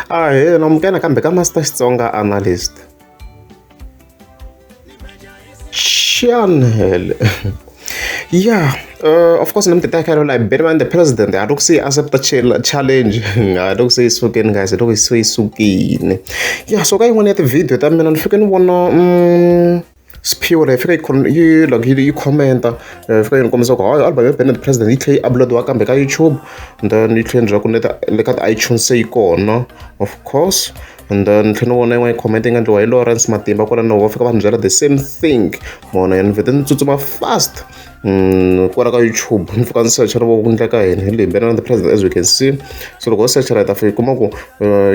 Ahee, namukela nakambe ka Master Xitsonga Analyst Channel. Yeah, of course ni mi teka like Benjamin the president a loko se yi accept challenge a loko se yi sukile guys loko se yi sukile. Yeah, so ka yin'wana ya ti-video ta mina ni fike ni vona Siphiwe yi fika yi yi like yi comment-a yi fika yi ni kombisa ku hayi album ya Benny the President yi tlhela yi upload-iwa kambe ka YouTube, and then yi tlhela yi ni byela ku le ka ti-iTunes se yi kona, of course. And then ni tlhela ni vona yin'wana comment yi nga endliwa hi Lawrence Matimba kwalano, va fika va ni byela the same thing. Mona ni vhete ni tsutsuma fast kwala ka YouTube, ni fika ni search-a ni vona ku endleka yini hi leyi Benny the President. As we can see, so loko ho search la hi ta fika hi kuma ku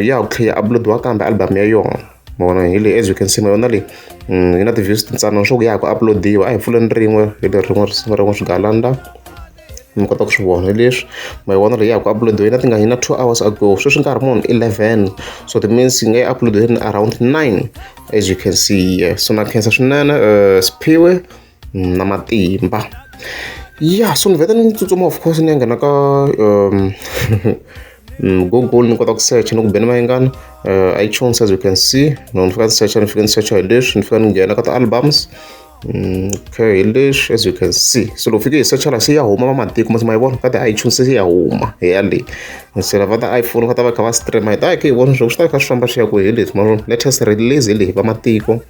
ya ha ku tlhela yi upload-iwa kambe album ya yona. Mavona hi leyi, as you can see, ma yona leyi yi na ti-views tintsanana swo ku ya ha ku upload-iwa. A hi pfuleni rin'we hi leri rin'we risimu rin'we swigalanda mi kota ku swi vona. Hi leswi ma yi vona leyi ya ha ku upload-iwa, yi na tingani? Yi na 2 hours ago. Sweswi nkarhi muni? 11, so it means yi nga yi upload-iweni around 9, as you can see here. So na khensa swinene Siphiwe na Matimba. Ya, so ni vhete ni tsutsuma, of course, ni ya nghena ka Google, ni kota ku search ni ku Benny Mayengani iTunes. As you can see, no, ni fika ni search, ni fika ni search hi leswi, ni fika ni nghena ka ti-albums. Okay, hi leswi, as you can see. So loko fike hi search la, se ya huma vamatiko masi ma yi vona ka ti-iTunes, se ya huma hi ya leyi. Se lava ti-iPhone va ta va kha va stream, hi ta hi kha hi vona leswaku swi ta kha swi famba swi ya kwihi. Hi leswi ma latest release hi leyi vamatiko,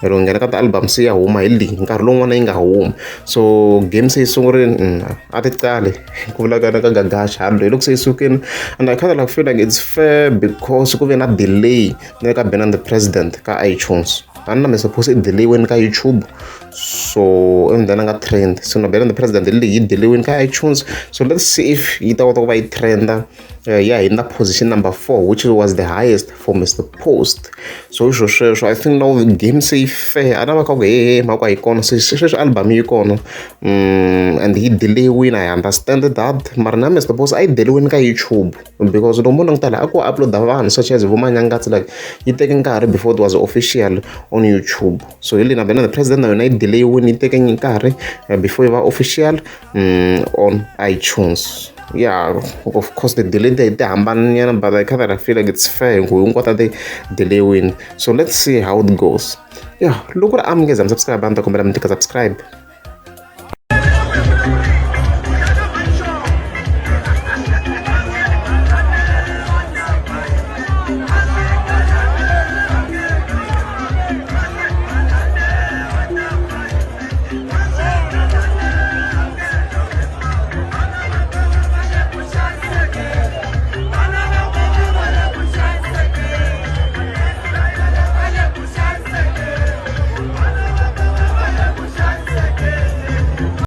loko nghena ka ti-album se ya huma hi leyi nkarhi lowun'wana yi nga huma. So game se yi sungurile, a ti qali ku vula ka ka Gagash hambi loko se yi sukile. And I kind of like feel like it's fair because ku ve na delay na le ka Benny the President ka iTunes. A ni na mi suppose i delay-weni ka YouTube, so and then a nga trend. So na Benny the President leyi yi delay-weni ka iTunes, so let's see if yi ta kota ku va yi trenda ya hina position number 4, which was the highest for Mr Post. So hi swo sweswo, I think now game se yi fair. A na va kha ku he mhaka yi kona se sweswi album yi kona and yi delay-wini, I understand that, mara na Mr Post a yi delay-wini ka YouTube because loko mo languta laha a ku upload-a vanhu such as vo Manyangatsi, like yi teke nkarhi before it was official on YouTube. So hi leyi na Benny the President na yona yi delay-wini, yi teke nkarhi before yi va official on iTunes. Yeah, of course the delay ti hambananyana, but I kind of feel like it's fair hi ku hinkwato ti delay-wini. So let's see how it goes. Yeah, loko ri a mi nge za mi subscribe, a ni ta kombela mi tika subscribe.